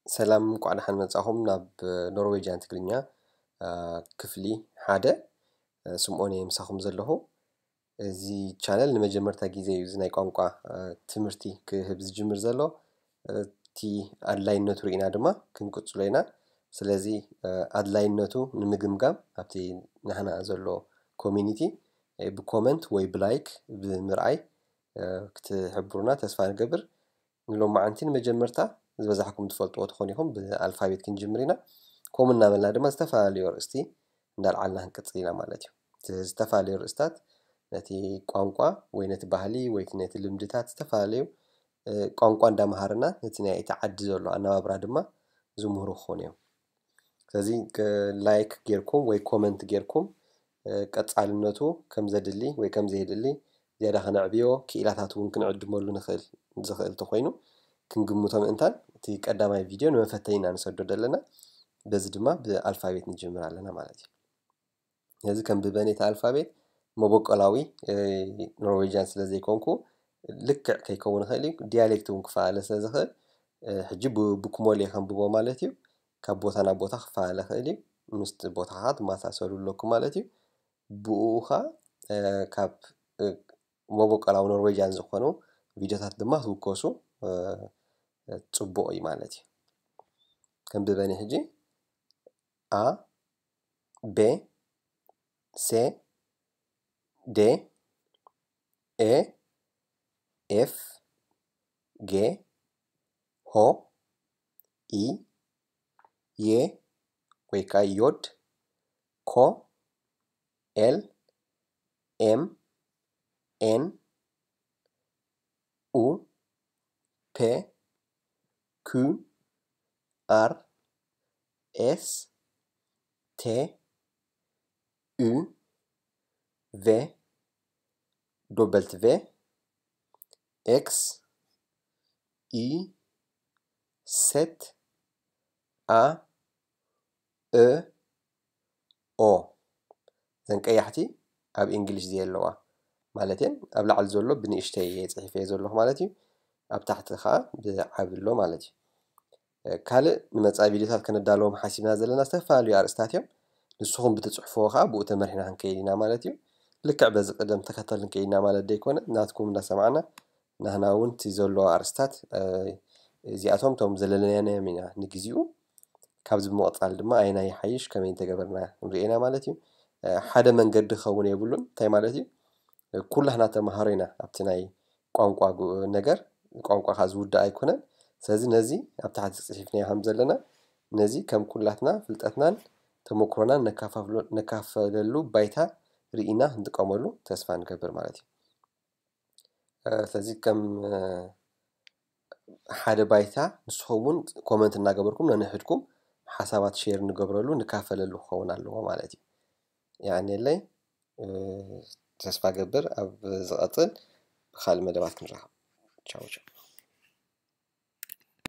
ሰላም፣ እንኳዕ ደሓን መጻኹም ናብ ኖርዌጅያን ትግርኛ ክፍሊ ሓደ። ስምኦን እየ ምሳኹም ዘለኹ። እዚ ቻነል ንመጀመርታ ግዜ እዩ እዚ ናይ ቋንቋ ትምህርቲ ክህብ ዝጅምር ዘሎ። እቲ ኣድላይነቱ ርኢና ድማ ክንቅጽሎ ኢና። ስለዚ ኣድላይነቱ ንምግምጋም ኣብቲ ናህና ዘሎ ኮሚኒቲ ብኮመንት ወይ ብላይክ ብምርኣይ ክትሕብሩና ተስፋ ንገብር። ንሎማዓንቲ ንመጀመርታ ዝበዛሕኩም ትፈልጥዎ ትኾኑ ኢኹም። ብኣልፋቤት ክንጅምር ኢና። ከምኡ እናበልና ድማ ዝተፈላለዩ ኣርእስቲ እንዳልዓልና ክንቅጽል ኢና ማለት እዩ። እቲ ዝተፈላለዩ ርእስታት ነቲ ቋንቋ ወይ ነቲ ባህሊ ወይ ነቲ ልምድታት ዝተፈላለዩ ቋንቋ እንዳምሃርና ነቲ ናይ እቲ ዓዲ ዘሎ ኣነባብራ ድማ ዝምህሩ ክኾኑ እዮም። ስለዚ ላይክ ጌርኩም ወይ ኮመንት ጌርኩም ቀጻልነቱ ከም ዘድሊ ወይ ከም ዘየድሊ ዝያዳ ከነዕብዮ ክኢላታት እውን ክንዕድመሉ ንኽእል ዝኽእል ተኮይኑ ክንግምቶ ምእንታን እቲ ቀዳማይ ቪድዮ ንመፈተኒ ኢና ንሰዶ ዘለና። በዚ ድማ ብኣልፋቤት ንጅምር ኣለና ማለት እዩ። ነዚ ከም ብበኔታ ኣልፋቤት መበቆላዊ ኖርዌጅያን ስለ ዘይኮንኩ ልክዕ ከይከውን ይኽእል እዩ። ዲያሌክት እውን ክፈላለ ስለ ዝኽእል ሕጂ ብኩሞል እየ ከንብቦ ማለት እዩ። ካብ ቦታ ናብ ቦታ ክፈላለ ይኽእል እዩ። ምስቲ ቦታኻ ትመሳሰሉ ኣለኩም ማለት እዩ። ብኡ ኸ ካብ መበቆላዊ ኖርዌጅያን ዝኾኑ ቪድዮታት ድማ ትውከሱ ጽቡቕ እዩ ማለት እዩ። ከም ብበኒ ሕጂ ኣ ቤ ሴ ዴ ኤ ኤፍ ጌ ሆ ኢ ዬ ወይ ከዓ ዮድ ኮ ኤል ኤም ኤን ኡ ፔ ኩ ኣር ኤስ ቴ ኡ ቬ ዶበልት ቬ ኤክስ ኢ ሴት ኣ እ ኦ ዘን ቀያሕቲ ኣብ እንግሊሽ ዘየለዋ ማለት እየን። ኣብ ላዕሊ ዘሎ ብንእሽተይ እየ ጽሒፈ ዘለኹ ማለት እዩ። ኣብ ታሕቲ ከዓ ብዓቢ ኣሎ ማለት እዩ። ካልእ ንመጻኢ ቪድዮታት ከነዳለዎም ሓሲብና ዘለና ዝተፈላለዩ ኣርእስታት እዮም። ንስኹም ብትጽሕፍዎ ከዓ ብኡ ተመሪሕና ክንከይድ ኢና ማለት እዩ። ልክዕ በዚ ቅደም ተኸተል ክንከይድ ኢና ማለት ደይኮነ ናትኩም እናሰማዕና ናህና እውን እቲ ዘለዎ ኣርእስታት እዚኣቶም እቶም ዘለለናዮም ኢና ንግዚኡ። ካብዚ ብምቕጻል ድማ ኣየናይ ይሓይሽ ከመይ እንተገበርና ንሪኦ ኢና ማለት እዩ። ሓደ መንገዲ ክኸውን የብሉን። እንታይ ማለት እዩ? ኩላህና ተምሃሮ ኢና ኣብቲ ናይ ቋንቋ ነገር። ቋንቋ ከዓ ዝውዳእ ኣይኮነን። ስለዚ ነዚ ኣብ ታሕቲ ጽሒፍናዮ ከም ዘለና ነዚ ከም ኩላትና ፍልጠትናን ተመክሮናን ነካፋፍሎ- ነካፈለሉ ባይታ ርኢና ክንጥቀመሉ ተስፋ ንገብር ማለት እዩ። ስለዚ ከም ሓደ ባይታ ንስኹም እውን ኮመንት እናገበርኩም ነንሕድኩም ሓሳባት ሼር ንገብረሉ ንካፈለሉ ክኸውን ኣለዎ ማለት እዩ። ያኔለይ ተስፋ ገብር ኣብ ዝቐፅል ብካልእ መደባት ክንራኸብ። ቻው ቻው።